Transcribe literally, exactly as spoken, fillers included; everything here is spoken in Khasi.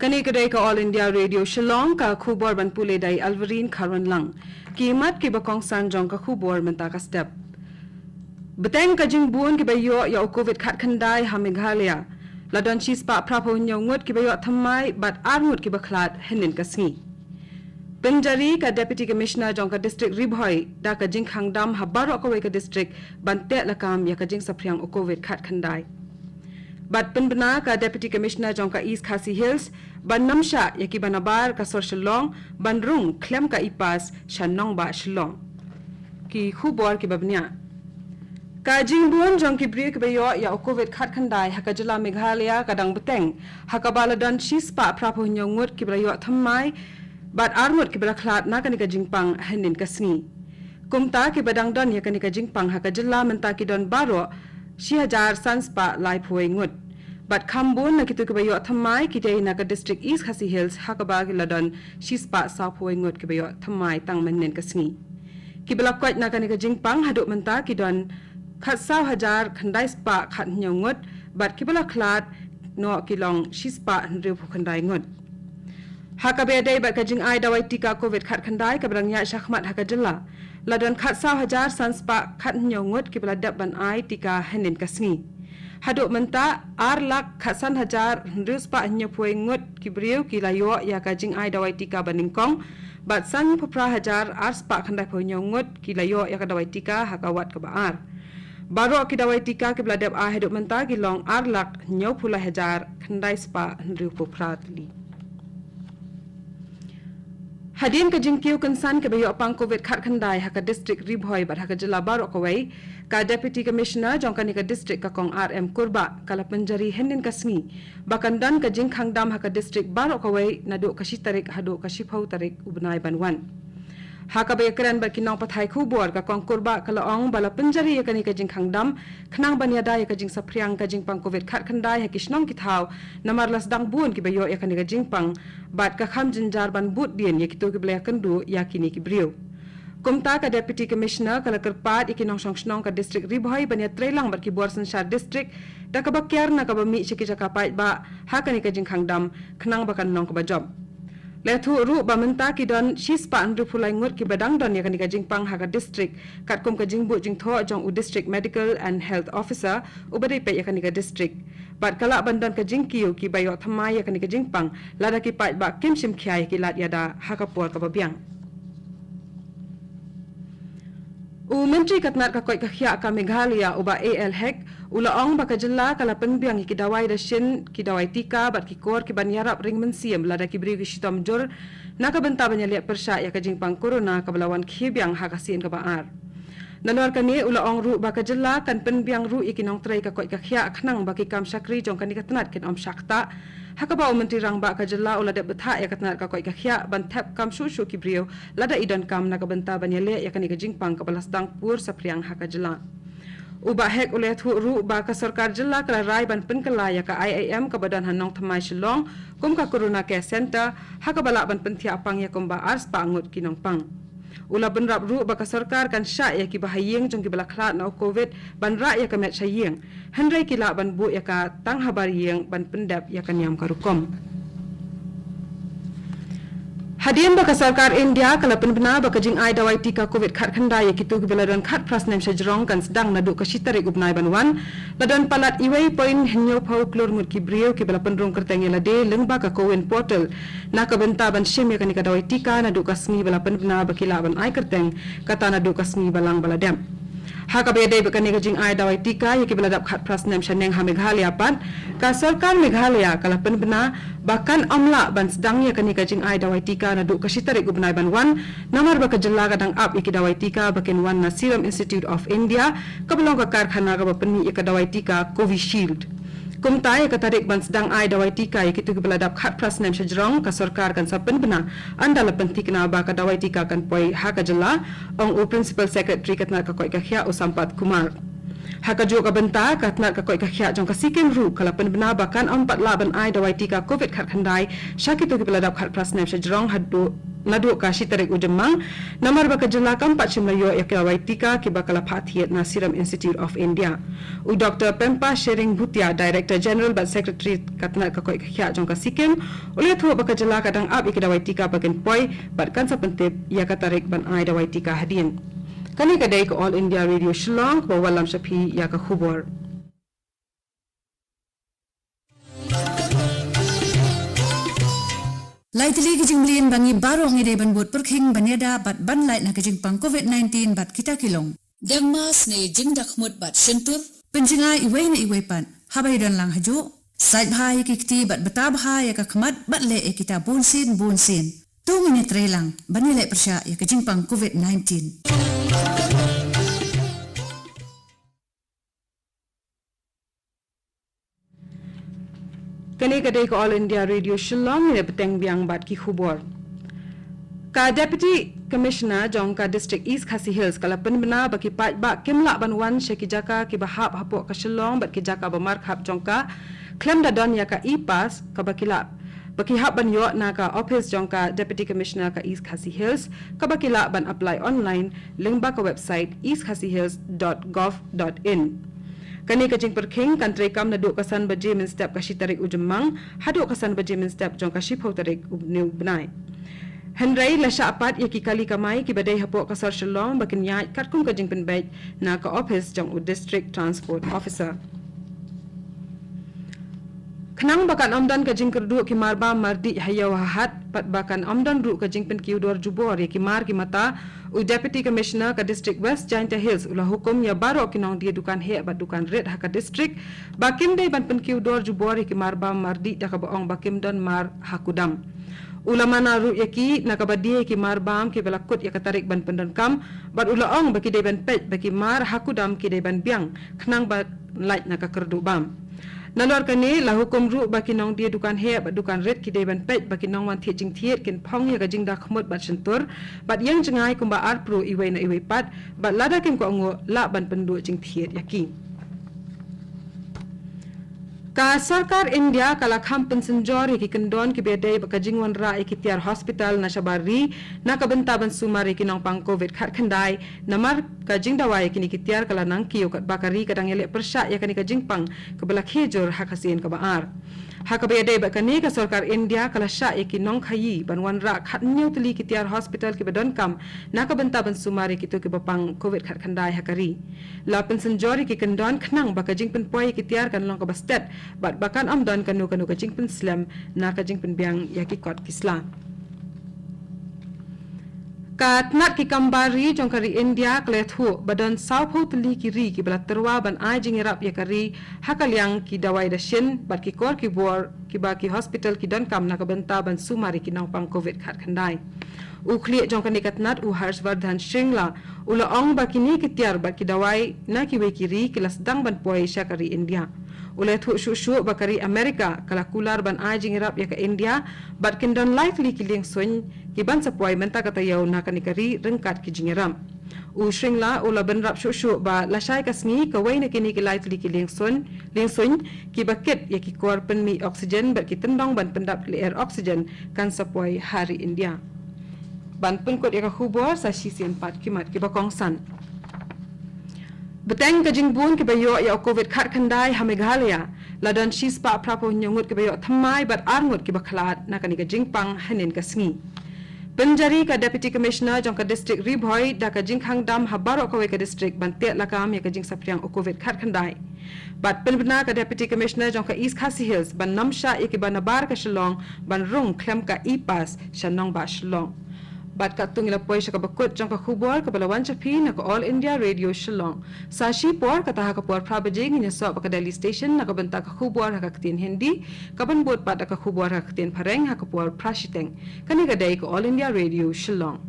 Kane ka dei ka All India Radio Shillong, ka khubor ban pule da i Alvarine Kharwanlang. Ki mat kiba kongsan jong ka khubor mynta ka step. Bteng ka jingbun kiba ïoh ïa u Covid khatkhyndai ha Meghalaya. La don shispah phraphew hynñiew ngut kiba ïoh thymmai bad ar ngut kiba khlad hynnin ka sngi. Pynjari ka Deputy Commissioner jong ka District Ri Bhoi da ka jingkhang dam ha baroh kawei ka district ban teh lakam ïa ka jingsaphriang u Covid khatkhyndai. Bad pynbna ka Deputy Commissioner jong ka East Khasi Hills ban nym shah ïa kiba nabar ka sor Shillong ban rung khlem ka e-pass sha nongbah Shillong. Ki khubor kiba bniah. Ka jingbun jong ki briew kiba ïoh ïa u Covid khatkhyndai ha ka jylla Meghalaya ka dang bteng, ha kaba la don shispah phraphew hynñiew ngut kiba la ïoh thymmai bad ar ngut kiba la khlad na kane ka jingpang hynnin ka sngi. Kumta kiba dang don ïa kane ka jingpang ha ka jylla mynta ki don baroh shi hajar san spah laiphew wei ngut. Bad kham bun na kito kiba ïoh thymmai ki dei na ka district East Khasi Hills ha kaba ki la don shispah sawphew wei ngut kiba ïoh thymmai tang mynnin ka sngi. Kiba la koit na kane ka jingpang haduh mynta ki don khatsaw hajar khyndai spah khathynñiew ngut bad kiba la khlad noh ki long shispah hynriewphew khyndai ngut. Ha kaba ïadei bad ka jingai dawai tika Covid khatkhyndai kaba dang ïaid shakhmat ha ka jylla, la don khatsaw hajar san spah khathynñiew ngut kiba la dep ban ai tika hynnin ka sngi. Haduh mynta ar lak khatsan hajar hynriew spah hynñiewphew wei ngut ki briew ki la ïoh ïa ka jingai dawai tika banyngkong bad sanphew phra hajar ar spah khyndaiphew hynñiew ngut ki la ïoh ïa ka dawai tika ha ka wat kaba ar. Baroh ki dawai tika kiba la dep ai haduh mynta ki long ar lak hynñiewphew lai hajar khyndai spah hynriewphew phra tylli. Hadien ka jingkiew kynsan kaba ïoh pang Covid khatkhyndai ha ka district Ri Bhoi bad ha ka jylla baroh kawei, ka Deputy Commissioner jong kane ka district ka Kong R M Kurbah ka la pynjari hynnin ka sngi ba kan don ka jingkhang dam ha ka district baroh kawei naduh ka shi tarik haduh ka shiphew tarik u bnai ban wan. Ha kaba ïakren bad ki nongpathai khubor ka Kong Kurbah ka la ong ba la pynjari ïa kane ka jingkhang dam khnang ban ïada ïa ka jingsaphriang ka jingpang Covid khatkhyndai ha ki shnong ki thaw, namar la sdang bun kiba ïoh ïa kane ka jingpang bad ka kham jynjar ban bud dien ïa kito kiba la ïakynduh ïa kine ki briew. Kumta ka Deputy Commissioner ka la kyrpad ïa ki nongshong shnong ka district Ri Bhoi ban ïatreilang bad ki bor synshar district da kaba kiar na kaba mih sha ki jaka paidbah ha kane ka jingkhang dam khnang ba kan long kaba jop. La ïathuh ruh ba mynta ki don shispah hynriewphew lai ngut kiba dang don ïa kane ka jingpang ha ka district katkum ka jingbuh jingthoh jong u District Medical and Health Officer uba dei peit ïa kane ka district. Bad ka lah ban don ka jingkiew kiba ïoh thymmai ïa kane ka jingpang lada ki paidbah kim shim khia ïa ki lad ïada ha ka por kaba biang. U Myntri ka tnat ka koit ka khiah ka Meghalaya u Bah A L Hek u la ong ba ka jylla ka la pynbiang ïa ki dawai dashin, ki dawai tika bad ki kor ki ban ïarap ring mynsiem lada ki briew ki shitom jur na ka bynta ban ïaleh pyrshah ïa ka jingpang corona kaba la wan khie biang ha ka sien kaba ar. Nalor kane u la ong ruh ba ka jylla kan pynbiang ruh ïa ki nongtrei ka koit ka khiah khnang ba ki kam shakri jong kane ka tnat kin ym shah ktah. Ha kaba u Myntri Rangbah ka jylla u la dep bthah ïa ka tnat ka koit ka khiah ban thep kam shuh shuh ki briew lada i donkam na ka bynta ban ïaleh ïa kane ka jingpang kaba la sdang pur saphriang ha ka jylla. U Bah Hek u la ïathuh ruh ba ka sorkar jylla ka la rai ban pynkylla ïa ka I I M kaba don ha Nongthymmai Shillong kum ka Corona Care Centre ha kaba lah ban pynthiah pang ïa kumba ar spah ngut ki nongpang. U la bynrap ruh ba ka sorkar kan shah ïa kiba ha ïing jong kiba la khlad na u Covid ban rah ïa ka met sha ïing. Hynrei ki lah ban buh ïa ka tang habar ïing ban pyndep ïa ka niam ka rukom. Hadien ba ka sorkar India ka la pynbna ba ka jingai dawai tika Covid khatkhyndai ïa kito kiba la don khatphra snem sha jrong kan sdang naduh ka shi tarik u bnai ban wan, la don palat iwei point hynñiewphew klur ngut ki briew kiba la pynrung kyrteng ïa lade lyngba ka CoWIN portal na ka bynta ban shim ïa kane ka dawai tika naduh ka sngi ba la pynbna ba ki lah ban ai kyrteng, kata naduh ka sngi Balang ba la dep. Ha kaba ïadei bad kane ka jingai dawai tika ïa kiba la dap khatphra snem shaneng ha Meghalaya pat, ka sorkar Meghalaya ka la pynbna ba kan ym lah ban sdang ïa kane ka jingai dawai tika naduh ka shi tarik u bnai ban wan, namar ba ka jylla ka dang ap ïa ki dawai tika ba kin wan na Serum Institute of India, kaba long ka karkhana kaba pynmih ïa ka dawai tika Covishield. Kumta ïa ka tarik ban sdang ai dawai tika ïa kito kiba la dap khatphra snem shajrong ka sorkar kan sa pynbna ynda la pynthikna ba ka dawai tika kan poi ha ka jylla, ong u Principal Secretary ka tnat ka koit ka khiah u Sampath Kumar. Ha kajuh ka bynta ka tnat ka koit ka khiah jong ka Sikkim ruh ka la pynbna ba kan ym pat lah ban ai dawai tika covid khatkhyndai sha kito kiba la dap khatphra snem shajrong haduh naduh ka shi tarik u Jymmang, namar ba ka jylla kam pat shym la ïoh ïa ka dawai tika kiba ka la phah thied na Serum Institute of India. U Doctor Pempa Shering Bhutia, Director General bad Secretary ka tnat ka koit ka khiah jong ka Sikkim, u la ïathuh ba ka jylla ka dang ap ïa ka dawai tika ba kan poi bad kan sa pyntip ïa ka tarik ban ai dawai tika hadien. Kane ka dei ka All India Radio Shillong kaba wallam sha phi ïa ka khubor. Lai tylli ki jingmlien ba ngi baroh ngi dei ban bud pyrkhing ban ïada bad ban lait na ka jingpang covid nineteen bad kita ki long: deng mask ne jingdakhmut bad shyntur, pynjngai iwei na iwei pat haba ïadon lang hajuh, sait bha ïa ki kti bad bta bha ïa ka khmat bad leh ïa kita bunsien bunsien. To ngin ïatreilang ban ïaleh pyrshah ïa ka jingpang covid nineteen. Kane ka dei ka All India Radio Shillong, ngi la bteng biang bad ki khubor. Ka Deputy Commissioner jong ka District East Khasi Hills ka la pynbna ba ki paidbah kim lah ban wan sha ki jaka kiba hap hapoh ka Shillong bad ki jaka ba markhap jong ka, khlem da don ïa ka e-pass kaba ki lah, ba ki hap ban ïoh na ka ophis jong ka Deputy Commissioner ka East Khasi Hills, kaba ki lah ban apply online lyngba ka website east khasi hills dot gov dot in. Kane ka jingpyrkhing kan treikam naduh ka san baje mynstep ka shi tarik u Jymmang haduh ka san baje mynstep jong ka shiphew tarik u bnai. Hynrei la shah pat ïa ki kali kamai kiba dei hapoh ka sor Shillong ba kin ïaid katkum ka jingpynbeit na ka ophis jong u District Transport Officer. Khnang ba kan ym don ka jingkyrduh ki mar bam mar dih ha ïew ha hat bad ba kan ym don ruh ka jingpynkiew dor jubor ïa ki mar ki mata, u Deputy Commissioner ka District West Jaintia Hills u la hukum ïa baroh ki nongdie dukan heh bad dukan rit ha ka district ba kim dei ban pynkiew dor jubor ïa ki mar bam mar dih da kaba ong ba kim don mar ha kudam. U la mana ruh ïa ki na kaba die ïa ki mar bam kiba la kut ïa ka tarik ban pyndonkam, bad u la ong ba ki dei ban peit ba ki mar ha kudam ki dei ban biang khnang ban lait na ka kyrduh bam. Nalor kane la hukum ruh ba ki nongdie dukan heh bad dukan rit ki dei ban peit ba ki nongwan thied jingthied kin phong ïa ka jingdakhmut bad shyntur bad ïeng jngai kumba arphew iwei na iwei pat, bad lada kim kohnguh lah ban pynduh jingthied ïa ki. Ka sorkar India ka la kham pynsynjor ïa ki kyndon kiba ïadei bad ka jingwanrah ïa ki tiar hospital na shabar ri na ka bynta ban sumar ïa ki nongpang covid khatkhyndai, namar ka jingdawa ïa kine ki tiar ka la nangkiew katba ka ri ka dang ïaleh pyrshah ïa kane ka jingpang kaba la khie jur ha ka sien kaba ar. Ha kaba ïadei bad kane ka sorkar India ka la shah ïa ki nongkhaïi ban wanrah khathynñiew tylli ki tiar hospital kiba donkam na ka bynta ban sumar ïa kito kiba pang covid khatkhyndai ha ka ri. La pynsynjor ïa ki kyndon khnang ba ka jingpynpoi ïa ki tiar kan long kaba stet bad ba kan ym don kano kano ka jingpynslem na ka jingpynbiang ïa ki kot ki sla. Ka tnat ki kam bar ri jong ka ri India ka la ïathuh ba don sawphew tylli ki ri kiba la tyrwa ban ai jingïarap ïa ka ri ha ka liang ki dawai dashin bad ki kor ki bor kiba ki hospital ki donkam na ka bynta ban sumar ïa ki nongpang covid khatkhyndai. U khlieh jong kane ka tnat u Harsh Vardhan Shringla u la ong ba kine ki tiar bad ki dawai na kiwei ki ri ki la sdang ban poi sha ka ri India. U la ïathuh shuh shuh ba ka ri America ka la kular ban ai jingïarap ïa ka India bad kin don lai tylli ki liengsuiñ kiban sa poi mynta ka taïew na kane ka ri ryngkat ki jingïarap. U Shringla u la bynrap shuh shuh ba lashai ka sngi kawei na kine ki lai tylli ki liengsuiñ, liengsuiñ kiba kit ïa ki kor pynmih oxygen bad ki tyndong ban pyndap ki lyer oxygen kan sa poi ha ri India. Ban pynkut ïa ka khubor sa shisien pat ki mat kiba kongsan. Bteng ka jingbun kiba ïoh ïa u covid khatkhyndai ha Meghalaya, la don shispah phraphew hynñiew ngut kiba ïoh thymmai bad ar ngut kiba khlad na kane ka jingpang hynnin ka sngi. Pynjari ka Deputy Commissioner jong ka District Ri Bhoi da ka jingkhang dam ha baroh kawei ka district ban teh lakam ïa ka jingsaphriang u covid khatkhyndai. Bad pynbna ka Deputy Commissioner jong ka East Khasi Hills ban nym shah ïa kiba nabar ka Shillong ban rung khlem ka e-pass sha nongbah Shillong. Bad katto ngi la poi sha kaba kut jong ka khubor kaba la wan sha phi na ka All India Radio Shillong. Sa shipor kata ha ka por phra baje ngin ïasoh bad ka Delhi Station na ka bynta ka khubor ha ka ktien Hindi, kaban bud pat da ka khubor ha ka ktien Phareng ha ka por phra shiteng. Kane ka dei ka All India Radio Shillong.